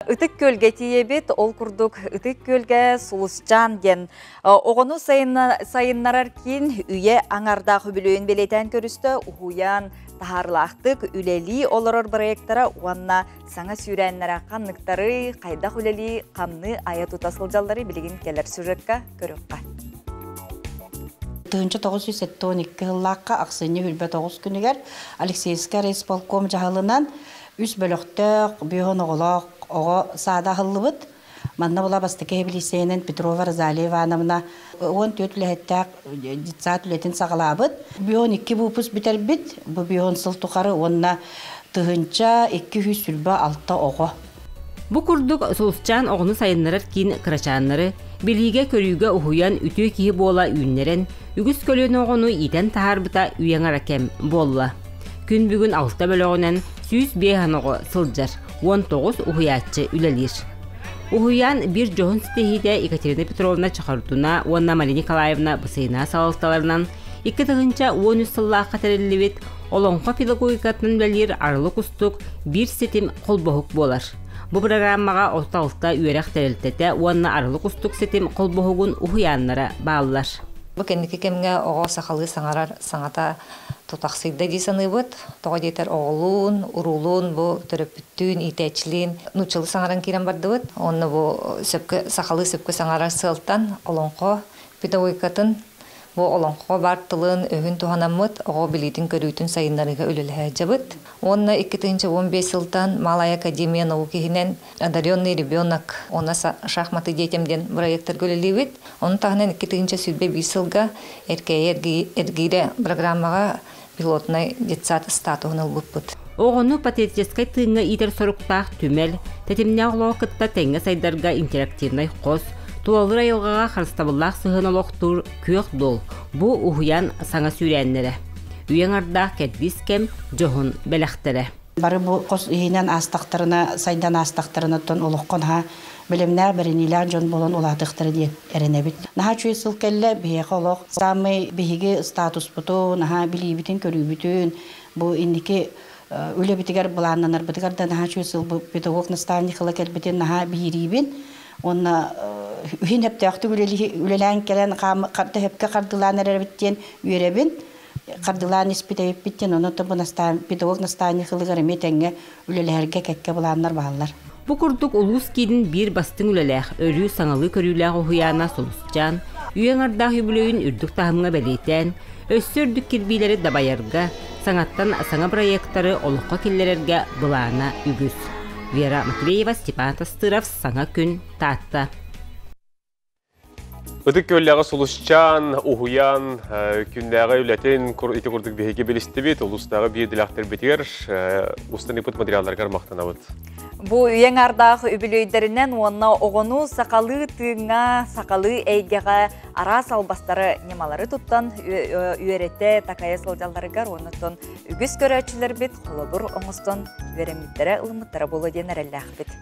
Ытык Күөлгэ тиийэбит, ол курдук Ытык Күөлгэ Сулусчаан диэн оҕону сайыннарар киин үйэ аҥардаах үбүлүөйүн бэлиэтээн көрүстэ, уһуйаан таһаарылаахтык үлэлии олорор проектара уонна саҥа сүүрээннэрэ ханныктарый, хайдах үлэлии, хамныы айа тута сылдьаллары билигин кэлэр сюжекка көрүөххэ. 1972 сыллаахха ахсынньы 29 күнүгэр Алексеевскай райисполком дьаһалынан Үс бөлөхтөөх, бүөһүн оҕолоох оҕо саада аһыллыбыт. Манна була бастакы эбилииссийэнэн Петрова Розалия Ивановна 14 үлэһиттээх детсад үлэтин саҕалаабыт. Бүөһүн икки выпуск бүтэрбит. Бу бүөһүн сыл тухары уонна 1226 оҕо. Бу курдук Сулусчаан оҕону сайыннарар киин кырачааннары билиигэ-көрүүгэ уһуйан үтүө киһи буола үүннэрэн, үгүс көлүөнэ оҕону иитэн таһаарбыта үйэҥ ара кэм буолла. Күн бүгүн алта бөлөҕүнэн 105 оҕо сылдьар, 19 уһуйааччы үлэлиир. Уһуйаан биир дьоһун ситиһиитэ Екатерина Петровна Чахардуна уонна Мария Николаевна Бысыина салалталарынан 2013 сыллаахха тэриллибит Олоҥхо педагогикатынан үлэлиир Арылы Кустук биир ситим холбоһук буолар. Бу программаҕа 36 үөрэх тэрилтэтэ уонна Арылы Кустук ситим холбоһугун уһуйааннара бааллар. Бу кэнники кэмҥэ оҕо сахалыы саҥарар саҥата тутахсыйда дии саныыбыт. Тоҕо диэтэр оҕолуун, уруулуун бу төрөппүттүүн, иитээччилиин нууччалыы саҥаран киирэн бардыбыт. Уонна бу сөпкө сахалыы сөпкө саҥарар сыалтан олоҥхо педагогикатын бу олоҥхо баар тылын, өһүн туһанаммыт оҕо билиитин-көрүүтүн сайыннарыыга үлэлэһэ сылдьабыт. Уонна 2015 сылтан Малая академия наук иһинэн Одаренный ребенок уонна шахматы детям диэн бырайыактарга үлэлиибит. Ону таһынан 2021 сылга Эркээйи эргиирэ программаҕа пилотнай детсад статуһун ылбыппыт. Оҕону патриотическай тыыҥҥа иитэр соруктаах түмэл, тэтимнээх олоҕу кытта тэҥҥэ сайдарга интерактивнай хос, тулалыыр айылҕаҕа харыстабыллаах сыһыан олохтуур күөх дуол бу уһуйаан саҥа сүүрээннэрэ. Үйэ аҥардаах кэрдиис кэм дьоһун бэлэхтэрэ. Бары бу хос иһинэн аастахтарына, сайдан аастахтарына оттон олоххо наһаа бэлэмнээх, бэриниилээх дьон буолан улаатыахтара диэн эрэнэбит. Наһаа үчүгэй сыл кэллэ, биһиэхэ олох саамай биһиги статуспутун, наһаа билиибитин-көрүүбүтүн, бу инники үлэбитигэр былааннанарбытыгар да наһаа үчүгэй сыл бу педагог наставник ыла кэлбитин наһаа биһириибин. Уонна үһүн сөптөөхтүк үлэлээн кэлэн төһөпкө хардылаан эрэрэбит диэн үөрэбин. Хардылаан испит эбиппит диэн, онон бу педагог наставник ылыгар эмиэ тэҥҥэ үлэлэһэргэ кэккэ былааннар бааллар. Бу курдук улуус киинин биир бастыҥ үлэлээх, өрүү саҥалыы көрүүлээх уһуйаана Сулусчаан, үйэ аҥардаах үбүлүөйүн үрдүк таһымҥа бэлиэтээн, өссө үрдүк кирбиилэри дабайарга, саҥаттан саҥа бырайыактары олоххо киллэрэргэ былаана үгүс. Вера Матвеева, Степан Тастыров, Саҥа күн, Таатта. Ытык Күөллээҕи Сулусчаан, уһуйаан күннээҕи үлэтин ити курдук биһиги билистибит, улуустааҕы биир идэлээхтэрбитигэр устан ыыппыт материалларыгар махтанабыт. Бу үйэҥ ардаах үбүлүөйдэринэн уонна оҕону сахалыы тыыҥҥа, сахалыы эйгэҕэ араас албастары, ньымалары туттан үөрэтэ, такайа сылдьалларыгар уонна үгүс көрөөччүлэрбит холобур оҥостон үөрэммиттэрэ, ылыммыттара буолуо диэн эрэллээхпит.